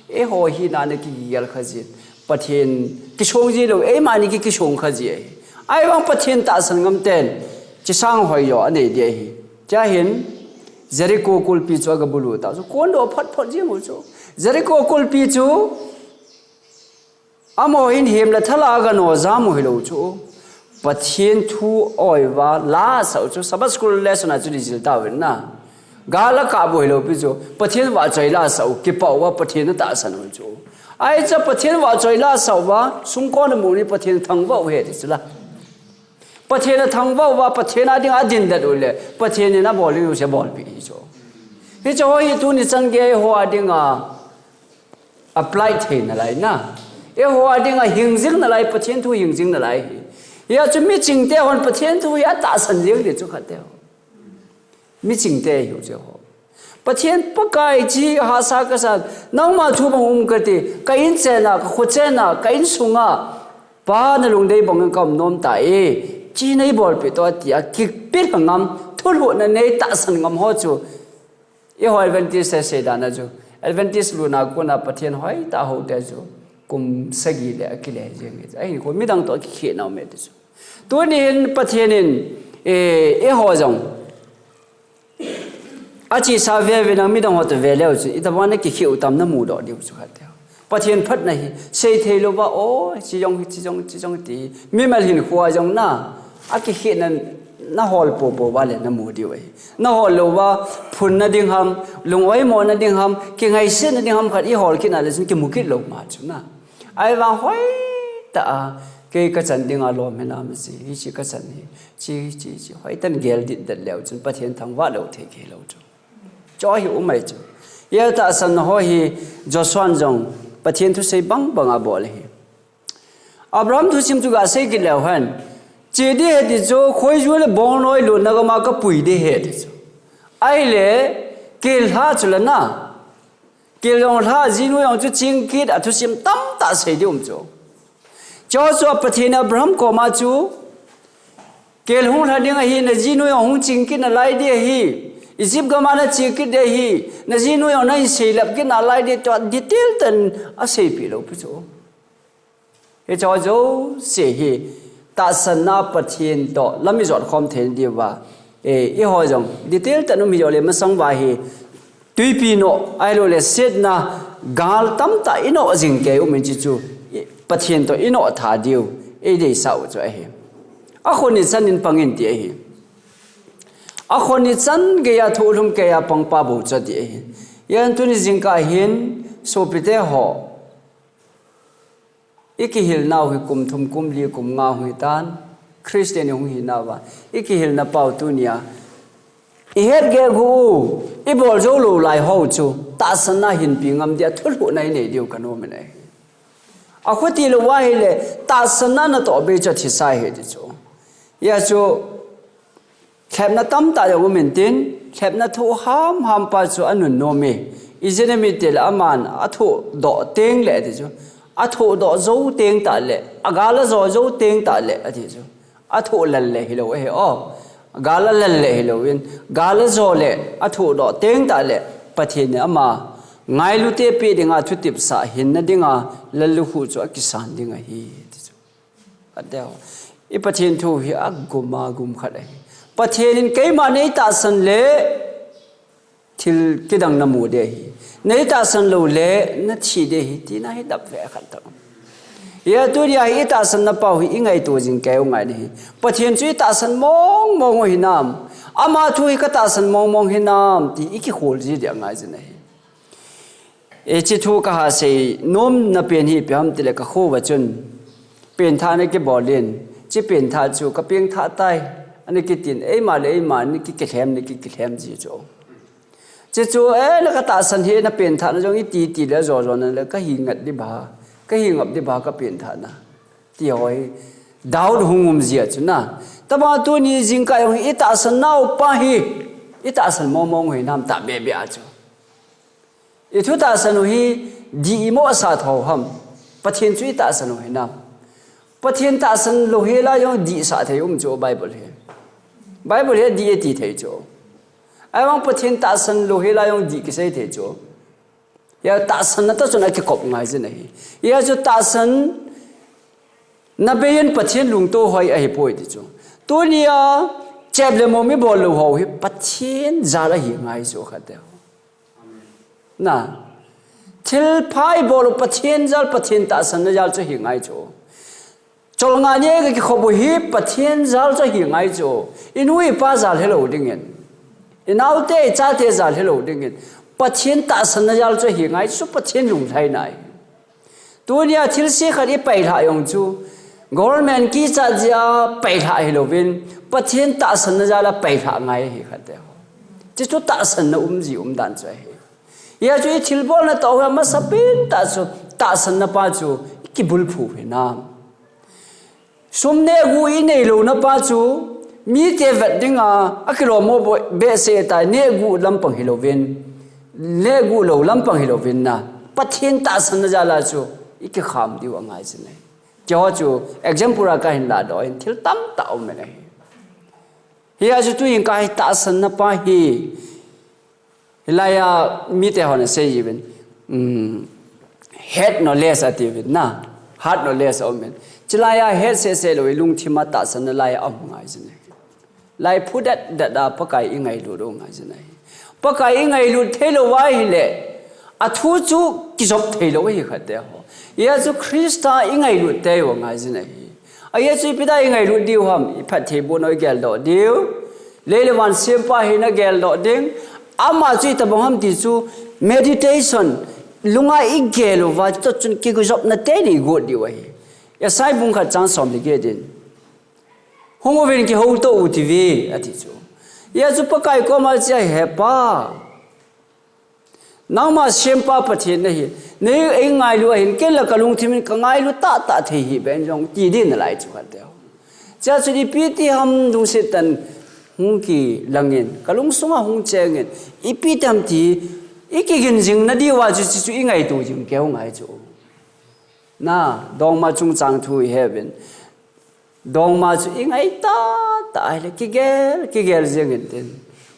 eiho hina ana kigel kha jin. Pathen kisong ji lou, eima ni ki, kisong kha ji ahi. Ahivang Pathen tahsan ngam ten, chisang hoi jo anei di ahi. Chuin, Jericho kulpi chu aga bulu ta chu, kondoh phot phot jeng u chu. Jericho kulpi chu, amaho hin hem le thal a aga no jam u hilou chu. Pathen thu oi uva la asah u chu, Sabbath school lesson a chu di jil tauvin na. Gal akap u hilou pi chu, Pathen vahchoi la asah u, kipah uva Pathen atahsan u chu. Ahi chu Pathen vahchoi la asah uva, sungkon a mu ni Pathen thangvah u ahi ti chu la. Pathen athangvah uva, Pathen a dinga adindet u le, Pathen in abol u chu abolpeh hi chu. Hiche ho hi tuni chan gei ho a dinga apply thei nalai na. Eiho a dinga hing jing nalai, Pathen thu hing jing nalai hi. Hia chu miching te hon Pathen thu hi atahsan jing di chu khat e ho. Miching te hiu chu ho. Pathen Pakai chu hahsa kasan, nangma thu bang um kati, ka in chen a, ka kho chen a, ka insung a, Pa nalungdei bang in ka um nom tai, hiche nei bolpeh toh tia, kipel ngam, thulhuhna nei tahsan ngam ho chu. Eiho Adventist te seidan a chu, Adventist lutna kona Pathen hoitah a hou te chu, kum sagi le akile jeng e. Ahin kho midang toh akikhe nau me ti chu. Tuni hin Pathen in, eh, eiho jong, achesa veve nang midang ho toh ve leu chu, itobang nakikhe u tam namu doh diu chu khat e. Pathen phatna hi, seithei louva, o, hiche jong, hiche jong, hiche jong ti. Mimal hinkho a jong na, akikhehna, nahol popo uva le namu diu ahi. Nahol louva, phunna ding ham, lung oimona ding ham, kingaisetna ding ham khat ihol kit na le chun kimu kit lou ma chu na. Ahivang hoitah a, kei kachan dinga lom hinam hiche, hiche kachan hi, hiche, hiche, hiche, hoitah in gel ditdet leu chun Pathen thangvah lou thei kei lou chu. Chu hi um ahi chu. Hia tahsanna ho hi Joshua in jong Pathen thusei bang bang abol ahi. Abraham thusim chu gasei kit leu hen. Che ding ahi ti chu, khoiju le bongnoi lutna gam a kapui ding ahi ti chu. Ahile, kel lha chu la na. Kel jong lha, jinu jong chu ching kit, athusim tamtah sei ding um chu. Chu chu Pathen in Abraham koma chu, kel hung lha ding ahi, najinu jong hung ching kit nalai ding ahi. Egypt gam a nache kit ding ahi. Najinu jong nahin seilep kit nalai ding, tua detail tah in aseipeh lou pi chu. Hiche jouse hi, tahsanna Pathen toh lam ijot khom thei diuva, eh, eiho jong detail tah in um hi jongle masang uva hi, twipi noh, ahilou le setna, gal tamtah inoh jing kei um in hiche chu, i, Pathen toh inoh tha diu, eideisah u chu ahi. Akhut in chan in pang in ti ahi. Akhon ichan geiya thohlhum keiya pangpa bou chu ati ahi. Hijeh chun tuni jingkah hin sopite ho, ikihilnau hi kum thum, kum li, kum nga hung hitan, Christian ihung hinauva, ikihilna pau tunia ihet gel u, ibol jou lou lai ho chu tahsanna hinpi ngam dia thulhuhna inei diu kanom in ahi. Akhuti louva ahile tahsanna natoh bei chu athisa ahi ti chu. Hijeh chun lhepna tamtah jong um intin, lhepna thoh hamham pa chu anunnom e. Ijeh inem itile aman athohdoh teng le ti chu, athohdoh jou teng tah le, agal ajo jou teng tah le ati chu, athoh lal le hilou ahi o. Gal alal le hilouvin, gal ajo le athohdoh teng tah le, Pathen in ama ngailute pe dinga thutepsah hinna dinga lallukhuh chu akisan ding ahi ti chu. Adeu. I Pathen thu hi agum agum khat ahi. Pathen in keima neitahsan le thil kidang namu ding ahi. Neitahsan lou le nathi ding ahi tina hi dap ve khat tah. Hijeh chun tunia hi itahsanna pau hi ingaito jing keiyu ngai ding ahi. Pathen chu itahsan mong mong u hinam, ama thu hi katahsan mong mong hinam ti ikikhol ji ding angai jin ahi. Hiche thu kaha seinomna pen hi ipi ham tile kakhouva chun penthahna kibol in, hiche penthah chu kapengthah tai ana kitin, eima le eima ana kikilhem, ana kikilhem ji chu. Hiche chu, eh, na katahsan hi, na penthahna jong iti iti le ajo jo na le kahi ngat ding ba, kahi ngap ding ba kapenthahna ti ho hi doubt hung um jia chu na. Tobang tuni jingkah jong hi itahsan nau pa hi itahsan mong mong u hinam tahbeh beh a chu. Ithutahsan u hi dih imo asah thou ham? Pathen chu itahsan u hinam? Pathen tahsan lou hel a jong dihsah thei um chu Bible hi. Bible hi dih ati thei chu. Ahivang Pathen tahsan lou hel a jong dih kisei thei chu. Hijeh tahsanna toh chun akikop ngai jin ahi. Hijeh chun tahsan na bei in Pathen lungto hoi ahipoi ti chu. Tunia chep le mom ibol lou ho hi Pathen jal ahi ngai chu khat te. Na. Thilpha ibol u Pathen jal, Pathen tahsanna jal chu ahi ngai chu. Cholngah nia kakikhop u hi Pathen jal chu ahi ngai chu. Inu ipa jal hilou dingin, inaote ichate jal hilou dingin, Pathen tahsanna jal chu ahi ngai chu, Pathen lunglhaina ahi. Tunia thilse khat ipailhah jong chu, government kichat jeh a pailhah hilouvin, Pathen tahsanna jal a pailhah ngai ahi khat te. Hiche chu tahsanna um ji um dan chu ahi. Hijeh chun ithilbolna toh hi amasapen tah chu, tahsanna pa chu ikibulphu hinam? Sum nehguh inei louna pa chu mite vet dinga akilom mo bo-, behseh tai, nehguh lampang hilouvin, nehguh lou lampang hilouvin na, Pathen tahsanna jal a chu ikikham diu angai jin ahi. Keiho chu example a kahin ladoh in thil tamtah um in ahi. Hijeh chun tuin kahi tahsanna pa hi Hilai a mite hon asei jiuvin, um, head knowledge atiuvin na, heart knowledge aumin. Chulai a head seh seh lou, ilungthim a tahsanna lai a um ngai jin ahi. Lai phudet det a Pakai ingailut u ngai jin ahi. Pakai ingailut theilou ahile, athu chu kijop theilou ahi khat te ho. Hijeh chun Christa ingailut tei u ngai jin ahi. Ajeh chu ipi dia ingailut diu ham, iphattheibohna u igeldoh diu. Lei le van sempa hina geldoh ding. Ama chu itobang ham ti chu meditation, lunga igel uva, chutoh chun kijopna teni igot diu ahi. Isaiah bung khat chang som le get in, hung uvin kihouto u tive, ati chu. Hijeh chun Pakai koma chu ahi, He Pa, nangma sempa Pathen nahi, nei eingailu ahin, ken la kalungthim in kangailu tahtah thei hih beh in jong ti ding nalai chu khat te ho. Chea chu ipi ti ham lungset tah in hung kilangin, kalungsunga hung chengin, ipi ti ham ti, ikigin jing nadiuva chu, chu, chu ingaito jing keu ngai chu. Na, dongma chungchang thu iheuvin. Dongma chu ingai tahtah ahile, kigel, kigel jeng intin.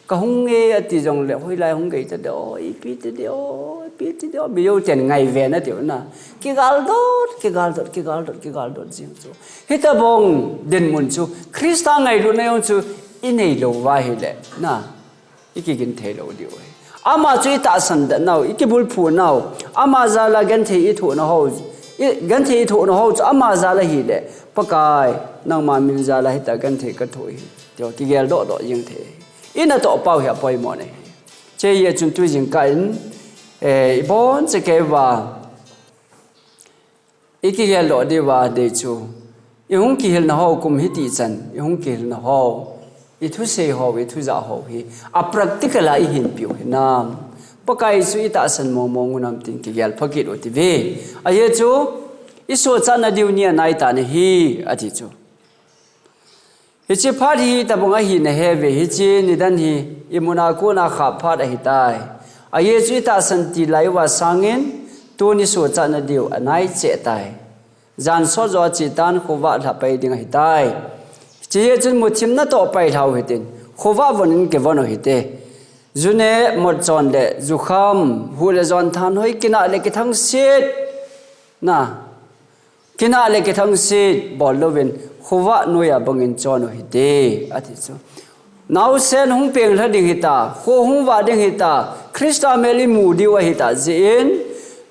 Kahung nge ati jongle, hoilai hung gei ta de o, ipi ti de o, ipi ti de o, mijou ten ngaiven atiu na. Kigaldot, kigaldot, kigaldot, kigaldot jeng chu. Hitobang dinmun chu, Christa ngailutna jong chu, inei louva ahile, na. Ikigin thei lou diu ahi. Ama chu itahsan det nau, ikibulphu nau, ama jal a genthei ithoh nau, i, genthei ithoh nau chu ama jal ahile, Pakai, nangma min jal a hitia genthei kathoh ahi, tia kigeldoh doh jeng thei. Ina toh pau hi apoimo nei. Hiche hi chun tujingkah in, eh, ibon chekei va, ikigel lou diu va dei chu, ihung kihilna ho kum hiti chan, ihung kihilna ho, ithusei ho, ithujah ho hi, a practical a ihin piu hinam. Pakai chu itahsan mongmong u nam tin kigel phakit u tive. Ahi chu, isochatna diu ni anai tan ahi, ati chu. Hiche phat hi tabang ahi nahe ve, hiche nidan hi imuna kona khap phat ahitai. Ahi chu itahsan tilai uva sangin, tuni sochatna diu anai cheh tai. Jan sot jo achetan khovah lha pai ding ahitai. Hiche hi chun muthimna toh pailhau hitin, khovah von in kivon u hite. Ju neh, mot chon le jukham, huh le jon thanhoi, kinah le kithangset. Na, kinah le kithangset bol louvin, khovah noiya bangin chon u hite, ati chu. Naosen hung penglha ding hita, kho hung vah ding hita, Christa mel imu diu ahita jeh in,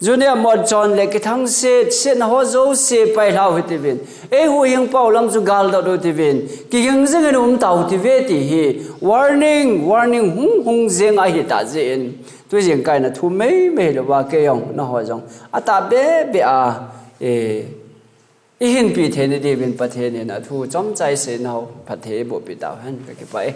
ju neh, mot chon le kithangset, setna ho jouse pailhau hitiuvin, eihuhhing pao lam chu galdot u hitiuvin, kiging jingin umtau hitive ti hi, warning, warning hung hung jing ahita jeh in, tujingkah in athum meimei hilouva kei jong, nangho jong, atahbeh beh a, eh, ihinpi theina diuvin Pathen in athu chomcha iseinau phatthei eiboh peh tauhen, kakipah e.